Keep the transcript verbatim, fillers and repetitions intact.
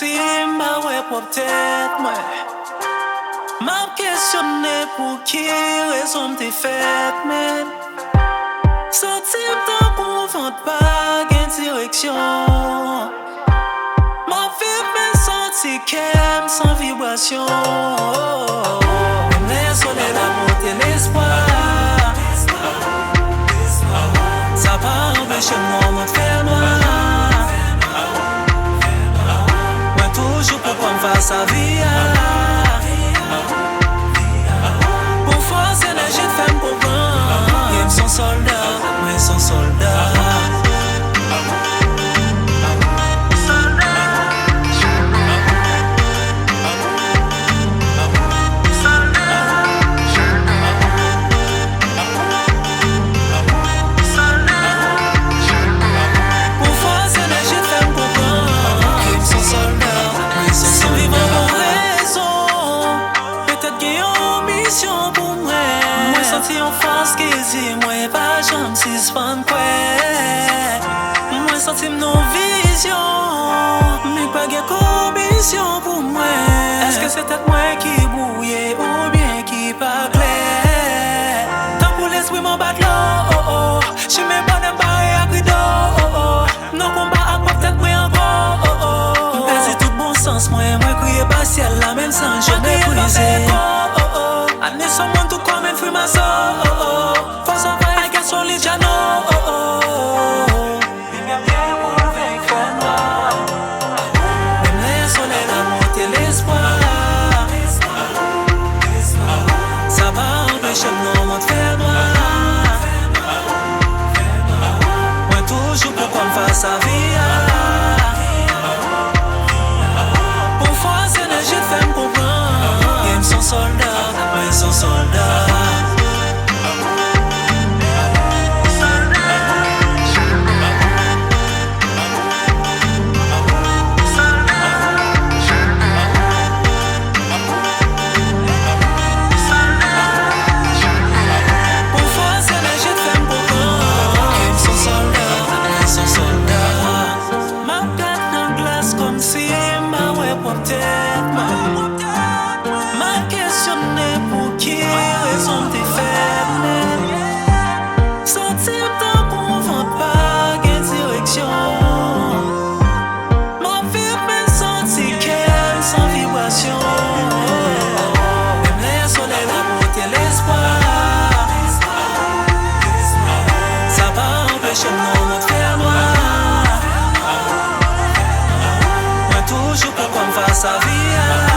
Si m pa wè pwòp tèt mwen, m ap kesyone pou ki rezon m te fèt, men santi m tankou yon vant pa gen direksyon. M ap viv men santi kè m san vibrasyon. Menm lè solèy la pote lespwa, sa pa anpeche m wè yon mond fè nwa. Mwen toujou pran kò m fas a vi a. Pou fòs enèji t fè m konprann ke m s on sòlda, mwen s on sòlda. Pou fòs enèji t fè m konprann ke m s on sòlda, mwen s on sòlda. Si m viv an bon rezon, petèt gen yon misyon pou mwen. Mwen santi yon fòs ki di mwen pa janm sispann kwè. Mwen santi m nan vizyon, men pa gen komisyon pou mwen. Èske se tèt mwen ki bwouye oubyen ki pa klè? Tankou lespri m anba dlo, oh, oh. Chimen bònè m bare ak rido, oh, oh. Nan konba ak pwòp tèt mwen ankò, oh, oh. M pèdi tout bon sans mwen, mwen kriye ba syèl la, menm san je meprize. Ane sou moun tout kò m enfrimaso, oh, oh. Fòs anvayi, I guess only Jah know, oh, oh. Limyè byen pou l vin fè nwa. Menm lè solèy la pote lespwa, sa pa anpeche m nan yon mond fè nwa. Mwen toujou pran kò m fas a vi a. Pou fòs enèji t fè m konprann ke m s on sòlda, mwen s on sòlda. Pou fòs enèji t fè m konprann ke m s on sòlda, mwen s on sòlda. M ap gad nan glas kòmsi m pa wè pwòp tèt mwen. M ap kesyone pou ki rezon m te fèt, men santi m tankou yon vant pa gen direksyon. M ap viv men santi kè m san vibrasyon. Menm lè solèy la pote lespwa, sa pa anpeche m nan yon mond fè nwa. Mwen toujou pran kò m fas a vi a.